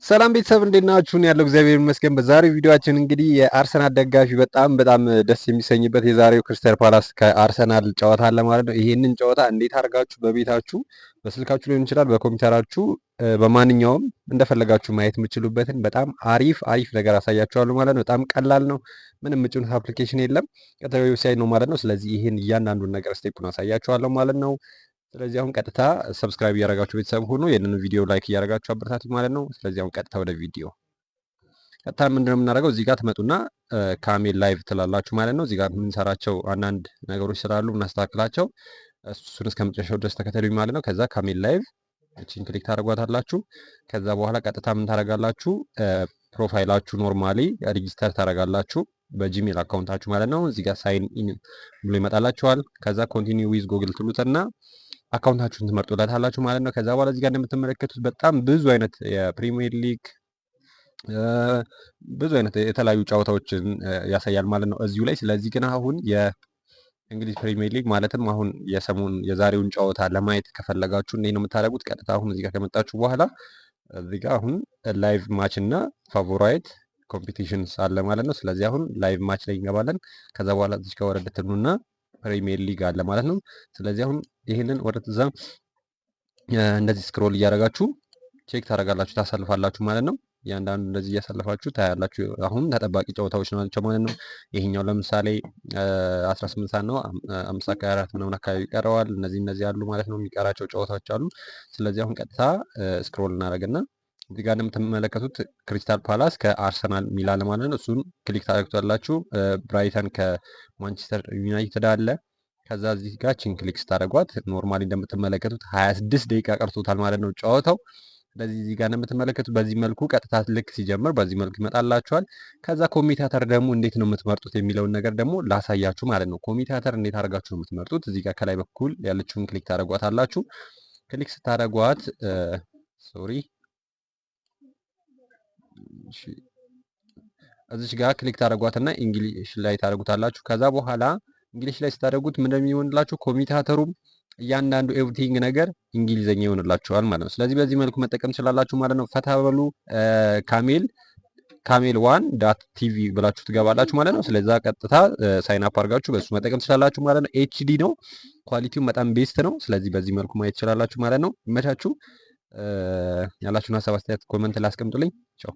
ሰላም ቤተሰብ፣ እንዴት ናችሁ? ያለው እግዚአብሔር ይመስገን። በዛሬው ቪዲዮአችን እንግዲህ የአርሰናል ደጋፊ በጣም በጣም ደስ የሚሰኝበት የዛሬው ክሪስታል ፓላስ ከአርሰናል ጨዋታ አለ ማለት ነው። ይሄንን ጨዋታ እንዴት አድርጋችሁ በቤታችሁ በስልካችሁ ሊሆን ይችላል፣ በኮምፒውተራችሁ፣ በማንኛውም እንደፈለጋችሁ ማየት የምትችሉበትን በጣም አሪፍ አሪፍ ነገር አሳያችኋለሁ ማለት ነው። በጣም ቀላል ነው። ምንም የምጭኑት application የለም። ቀጥታ website ነው ማለት ነው። ስለዚህ ይሄን እያንዳንዱን ነገር step ኡን አሳያችኋለሁ ማለት ነው። ስለዚህ አሁን ቀጥታ subscribe እያደረጋችሁ ቤተሰብ ሁኑ። ይህንን ቪዲዮ like እያደረጋችሁ አበረታቱ ማለት ነው። ስለዚህ አሁን ቀጥታ ወደ ቪዲዮ። ቀጥታ ምንድነው የምናደርገው? እዚህ ጋር ትመጡና ካሜል live ትላላችሁ ማለት ነው። እዚህ ጋር የምንሰራቸው አንዳንድ ነገሮች ስላሉ እናስተካክላቸው። እሱን እስከ መጨረሻው ድረስ ተከተሉኝ ማለት ነው። ከዛ ካሜል live እቺን click ታደርጓታላችሁ። ከዛ በኋላ ቀጥታ ምን ታደርጋላችሁ? Profile ኣችሁ normally register ታደርጋላችሁ በ Gmail account ኣችሁ ማለት ነው። እዚህ ጋር sign in ብሎ ይመጣላችኋል። ከዛ continue with Google ትሉትና account ኣችሁን ትመርጡለታላችሁ ማለት ነው። ከዛ በኋላ እዚህ ጋር እንደምትመለከቱት በጣም ብዙ አይነት የ Premier League፣ ብዙ አይነት የተለያዩ ጨዋታዎችን ያሳያል ማለት ነው እዚሁ ላይ። ስለዚህ ግን አሁን የእንግሊዝ Premier League ማለትም አሁን የሰሞን የዛሬውን ጨዋታ ለማየት ከፈለጋችሁ እንዴት ነው የምታደርጉት? ቀጥታ አሁን እዚህ ጋር ከመጣችሁ በኋላ እዚህ ጋር አሁን live match እና favorite competitions አለ ማለት ነው። ስለዚህ አሁን live match ላይ እንገባለን። ከዛ በኋላ እዚህ ጋር ወረድ ትሉና Premier League አለ ማለት ነው። ስለዚህ አሁን ይህንን ወደ እዛ እንደዚህ scroll እያደረጋችሁ check ታደርጋላችሁ፣ ታሳልፋላችሁ ማለት ነው። እያንዳንዱ እንደዚህ እያሳለፋችሁ ታያላችሁ። አሁን ተጠባቂ ጨዋታዎች ናቸው ማለት ነው። ይሄኛው ለምሳሌ 18 ሰዓት ነው፣ 5 ሰዓት ከ24 ምናምን አካባቢ ይቀረዋል። እነዚህ እነዚህ አሉ ማለት ነው፣ የሚቀራቸው ጨዋታዎች አሉ። ስለዚህ አሁን ቀጥታ scroll እናደርግና እዚህ ጋር እንደምትመለከቱት ክሪስታል ፓላስ ከአርሰናል ሚላን ማለት ነው። እሱን click ታደርጉታላችሁ። ብራይተን ከማንቸስተር ዩናይትድ አለ። ከዛ እዚህ ጋር ቺን click ስታደርጓት normally እንደምትመለከቱት 26 ደቂቃ ቀርቶታል ማለት ነው ጨዋታው። ስለዚህ እዚህ ጋር እንደምትመለከቱት በዚህ መልኩ ቀጥታ ልክ ሲጀምር በዚህ መልኩ ይመጣላችኋል። ከዛ commentator ደግሞ እንዴት ነው የምትመርጡት የሚለውን ነገር ደግሞ ላሳያችሁ ማለት ነው። Commentator እንዴት አድርጋችሁ ነው የምትመርጡት? እዚህ ጋር ከላይ በኩል ያለችውን click ታደርጓታላችሁ። Click ስታደርጓት፣ sorry፣ እዚች ጋር click ታደርጓትና English ላይ ታደርጉታላችሁ። ከዛ በኋላ English ላይ ስታደርጉት ምንድን ነው የሚሆንላችሁ? Commentator ኡም እያንዳንዱ everything ነገር እንግሊዘኛ ይሆንላችኋል ማለት ነው። ስለዚህ በዚህ መልኩ መጠቀም ትችላላችሁ ማለት ነው። ፈታ በሉ። camel1.tv ብላችሁ ትገባላችሁ ማለት ነው። ስለዛ ቀጥታ sign up አድርጋችሁ በሱ መጠቀም ትችላላችሁ ማለት ነው። HD ነው፣ quality ው በጣም best ነው። ስለዚህ በዚህ መልኩ ማየት ትችላላችሁ ማለት ነው። ይመቻችሁ። ያላችሁን ሀሳብ አስተያየት comment ላይ አስቀምጡልኝ። ቻው።